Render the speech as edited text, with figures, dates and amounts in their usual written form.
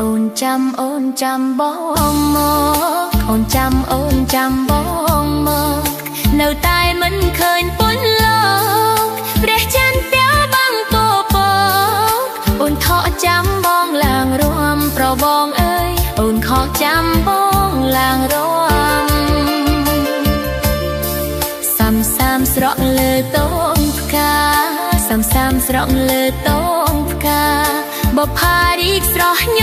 អូនចាំអូនចាំបងមកអូនចាំអូនចាំបងមកនៅតែមិនឃើញពន្លកព្រះច័ន្ទផ្ទះបាំងពពកអូនខកចាំបងឡើងរំប្របងអើយអូនខកចាំបងឡើងរំសាំសាមស្រក់លើតងផ្កាសាំសាមស្រក់លើតងផ្កាបផារីកស្រស់ញ